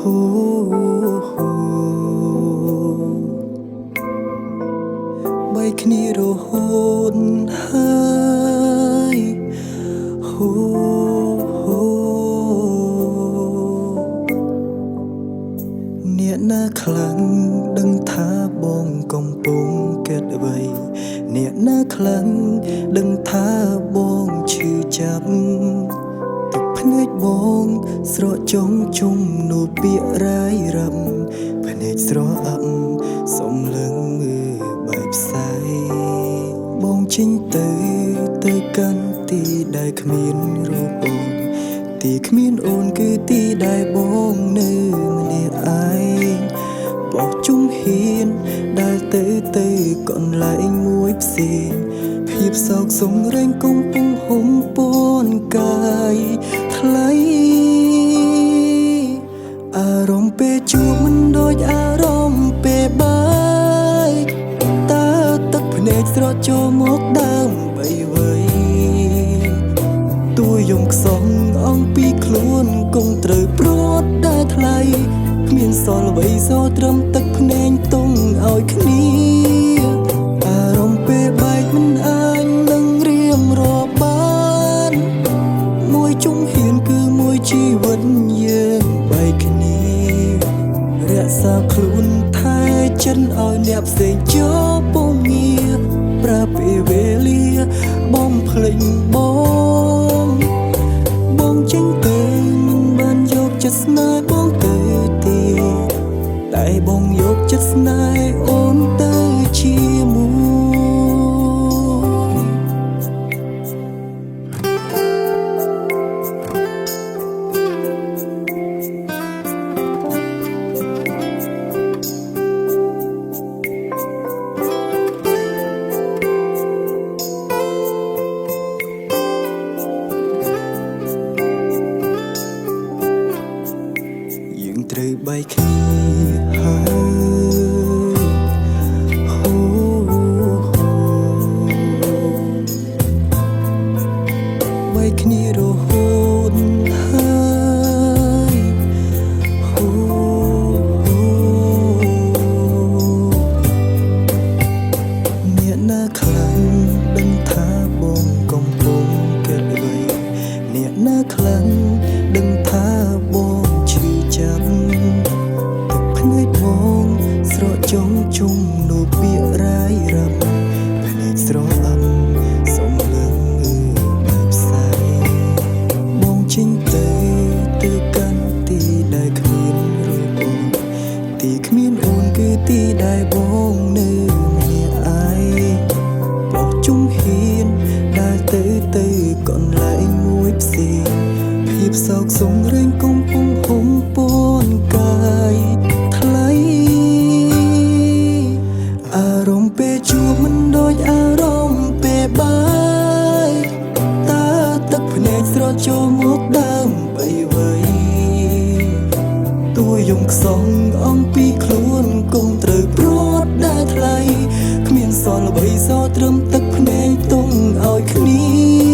ហូហូបែកគ្នារហូតហើយហូហូអ្នកណាខ្លាំងដឹងថាបងកំពុងគិតអ្វីអ្នកណាខ្លាំងដឹងថាបងឈឺចាប់ទឹកភ្នែកបងស្រក់ចុងជុំនោះពាក្យរាយរឹមភ្នែកស្រអាប់សំលឹងមើលបែបផ្សាយបងចេញទៅទៅកាន់ទីដែលគ្មានរូបអូនទីគ្មានអូនគឺទីដែលបងនៅម្នាក់ឯងបោះជុំហ៊ានដែលទៅទៅកន្លែងមួយផ្សេងភាពសោកសង្រេងកំពុងហុំពនកាយថ្លៃអារម្មណ៍ពេលជួបមិនដូចអារម្មណ៍ពេលបែកតើទឹកភ្នែកស្រក់ចូលមកដើម្បីអ្វីទួយំខ្សងអង្គពីខ្លួនគង់ត្រូវព្រាត់ដែរថ្លៃគ្មានសល់អ្វីសល់ត្រឹមទឹកភ្នែកតុងឲ្យគ្នាអារម្មណ៍ពេលបែកមិនអាចនឹងរៀបរាប់បានមួយជុំហ៊ានគឺមួយជីវិតយើងបែកគ្នារក្សាខ្លួនថែចិនឲ្យអ្នកផ្សេងជាប់ពងងារប្រើពេលវេលាបំភ្លេចបងបងចេញទៅមិនបានយកចិត្តស្នេហ៍បងទៅទេតែបងយកចិត្តស្នេហ៍អូនទៅជាមួយយើងត្រូវបែកគ្នាហើយហូហូបែកគ្នារហូតហើយហូហូអ្នកណាខ្លាំងដឹងថាបងកំពុងគិតអ្វីអ្នកណាខ្លាំងដឹងថាបងឈឺចាប់ទឹកភ្នែកបងស្រក់ចុងជុំនោះពាក្យរាយរឹមភ្នែកស្រអាប់សំលឹងមើលបែបផ្សាយបងចេញទៅទៅកាន់ទីដែលគ្មានរូបអូនទីគ្មានអូនគឺទីដែលបងនៅម្នាក់ឯងបោះជុំហ៊ានដែលទៅទៅកន្លែងមួយផ្សេងភាពសោកសង្រេងកំពុងហុំពនកាយថ្លៃអារម្មណ៍ពេលជួបមិនដូចអារម្មណ៍ពេលបែកតើទឹកភ្នែកស្រក់ចូលមកដើម្បីអ្វីទួយំខ្សងអង្គពីខ្លួនគង់ត្រូវព្រាត់ដែរថ្លៃគ្មានសល់អ្វីសល់ត្រឹមទឹកភ្នែកតុងឲ្យគ្នា